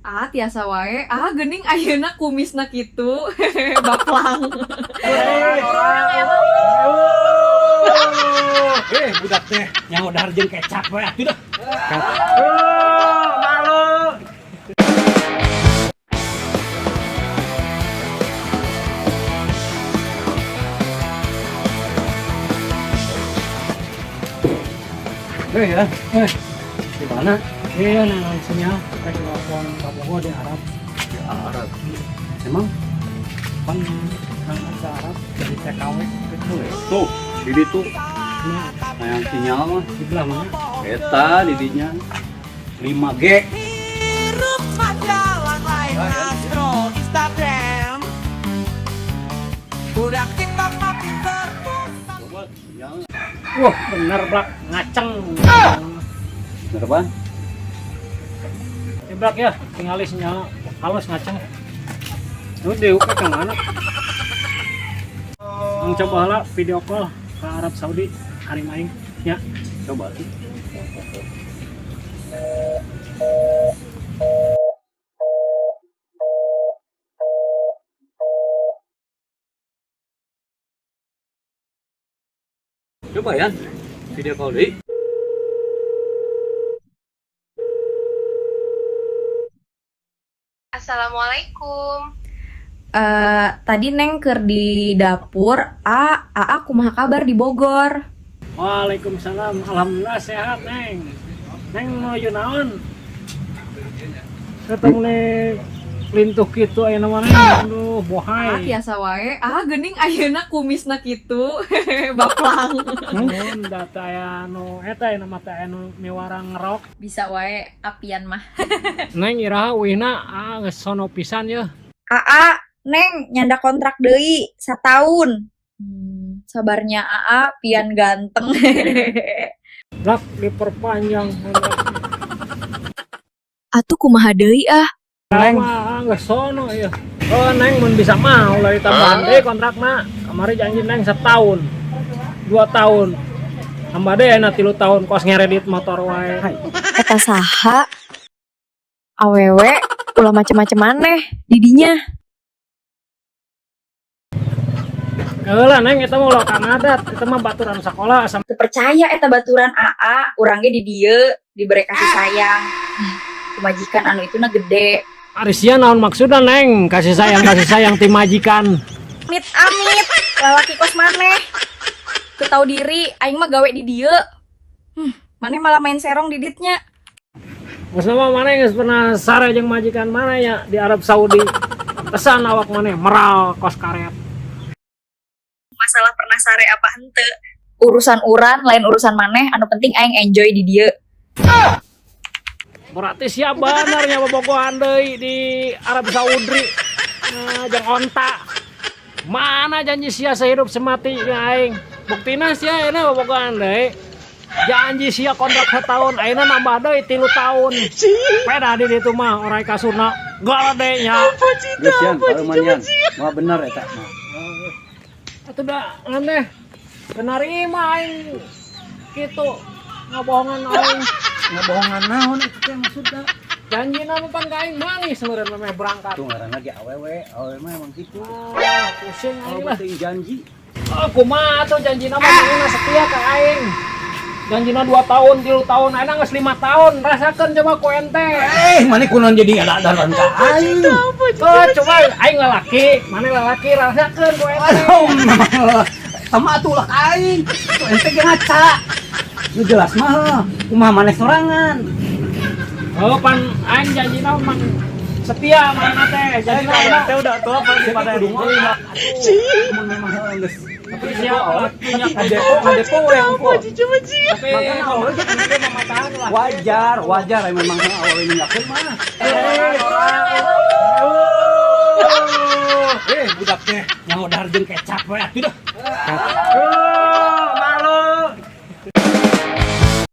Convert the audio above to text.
Ah, tiasa wae. Ah, geuning ayeuna kumisna kitu. Baplang. Eh, budak teh Yang udah jeung kecap we atuh dah. Oh, malu. Eh ya, eh. Di mana? Iya, nah, sinyal rek telepon ka Bogo di Arab. Di Arab. Emang Pan kan ke Arab dari TKW gitu. tuh, di ditu Nah, hayang sinyal mah di belah mana? eta di dinya 5G. Hirup majalah lain Astro Instagram. Budak TikTok mah pinter. Coba sinyal. Wah, bener Blak, ngaceng. Bener apa? Ya, Blak ya, tinggali sinyal halus ngaceng. Lu diuka ke mana? Ang coba lah video call ke Arab Saudi hari main ya. Coba. Coba ya, video call deui. Assalamualaikum. Eh, tadi Neng keur di dapur. Ah, Aa kumaha kabar di Bogor? Waalaikumsalam. Alhamdulillah sehat, Neng. Neng menuju naon? Ketemu nih lintuh kitu aya nama Neng. Aduh, Ah, bohai. tiasa wae. Ah, geuning ayeuna kumisna kitu. Baplang. Mun data aya nu eta aya nama teh aya nu miwarang ngerok. Bisa wae apian mah. Neng iraha uihna ah geus sono pisan yeuh. Aa, Neng, nyanda kontrak deui sataun. Sabarnya Aa, pian ganteng. Blak diperpanjang. Atuh kumaha deui ah? Neng ah geus sono yeuh. Oh Neng mun bisa mah ulah ditambahan deui kontrakna. Kamari janji Neng setahun. 2 tahun. Tambah deh na 3 tahun kos ngeredit motor wae. Eta saha? Awewe ulah macem-macem maneh didinya. Heula Neng eta mah ulah adat, eta mah baturan sekolah sama Teu percaya eta baturan Aa, urang ge di dieu dibere kasih sayang. Pemajikan anu itu na gede. Ari sia naon maksudna Neng? Kasih sayang ti majikan. Amit amit, lalaki kos maneh. Teu tau diri, aing mah gawe di dieu. Maneh malah main serong di ditnya. Geus mah maneh geus pernah sare jeung majikan mana ya di Arab Saudi. Pesan awak maneh meral kos karet. Masalah pernah sare apa henteu. Urusan uran lain urusan maneh, anu penting aing enjoy di dieu. Berarti siap bener nya bobogohan deui di Arab Saudi. Nah, jeung onta. Mana janji sia sehidup semati jeung aing? Buktina sia ayeuna bobogohan deui. Janji sia kontrak setahun, ayeuna nambah deui 3 tahun. Peda di ditu mah orai kasurna galede nya. Geus yan, paruman yan. Mah bener eta mah. Atuh da aneh. Penarima aing kitu ngabohongan aing. Ngabohongan naon itu teh maksudna? Janjina mah pan ka aing manis meureun memeh berangkat. Tuh ngaranna ge awewe, awewe mah emang kitu. Ah, pusing Kalau aing lah. penting janji. Oh, kumaha tuh janjina mah manehna setia ka aing. Janjina 2 tahun, 3 tahun, ayeuna geus 5 tahun. Rasakeun coba ku ente. Eh, maneh kunaon jadi ada-adaran ka aing? Oh, coba aing lalaki, maneh lalaki rasakeun ku ente. Aduh, sama atuh ulah ka aing. Tuh ente ge ngaca. Nu jelas mah kumaha maneh sorangan. Oh, pan aing janjina mah setia manehna teh. Janjina mah teh udah tua pasti pada kudu ngomong. Mun memang heuh geus. Tapi siapa punya Ngadepo we hungkul. Tapi Makanya awewe ente mamatahan lah. Wajar, wajar emang awewe ninggalkeun mah. Eh, budak teh Yang udah jeung kecap we atuh dah.